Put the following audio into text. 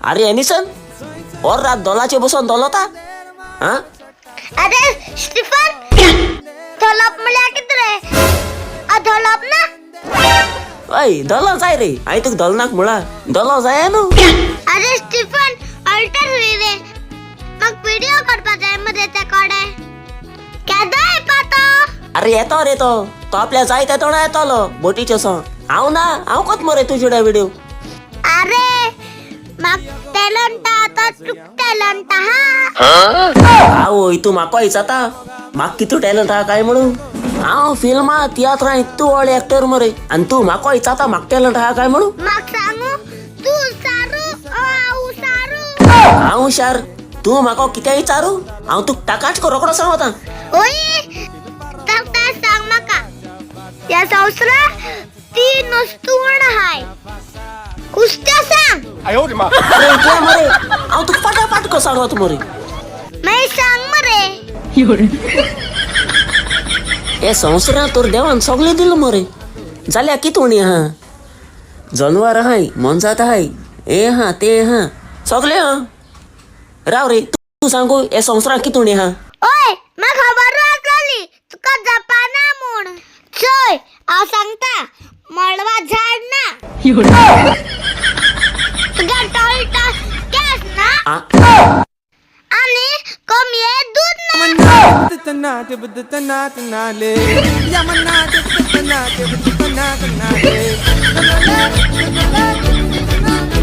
अरे एनिसन, और रात दोलाचे बसोन दोलोता हा? अरे स्टीफन, धोलप म्हणल्यार कितें रे? धोलप ना. हय, दोलो जाय रे. हांवें तुका दोलनाक म्हळा, दोलो जाय न्हू. अरे स्टीफन, अल्टर हुई रे. म्हाका व्हिडिओ करपा जाय मरे त्या कडे. केदो येवपा तो? अरे येतो रे तो, तो आपल्या जाय ते तोंडा येतलो बोटीचे सो. हांव ना, हांव कोत मरे तुजे व्हिडिओ. अरे म्हाका टॅलंट आहा तो तुका टॅलंट आहा. आवय, तूं म्हाका विचारता म्हाका कितू टॅलंट आहा काय म्हणून? हांव फिल्मां तियात्रां इतू व्हड एक्टर मरे, आनी तूं म्हाका विचारता म्हाका टॅलंट आहा काय म्हणून? म्हाका सांगू, तूं सारू हांव सारू. हांव हुशार, तूं म्हाका कितें विचारू, हांव तुका टाकाच रोकडो सांगता. ओय, तर सांग म्हाका, ह्या संवसारात तीन वस्तू हाय, कुस्त्यो सांग. अरे इतलें मरे, हांव तुका फाटाफाट कसो सांगत मरे. मागीर सांग मरे. हे संवसारांत तर देवान सगळें दिलां मरे, जाल्यार कितें उणी आहा? जनवर आहाय, मोनजात आहाय, हें आहा तें आहा, सगळें आहा. राव रे, तूं सांगू, हे संवसारांत कितें उणी आहा? ओय, म्हाका खबर आसलोली तुका जपाना म्हूण. चोय, हांव सांगता, मळवा झाड ना, तुगे टोळटा केस ना, आ? आनी कोंबये दूद ना.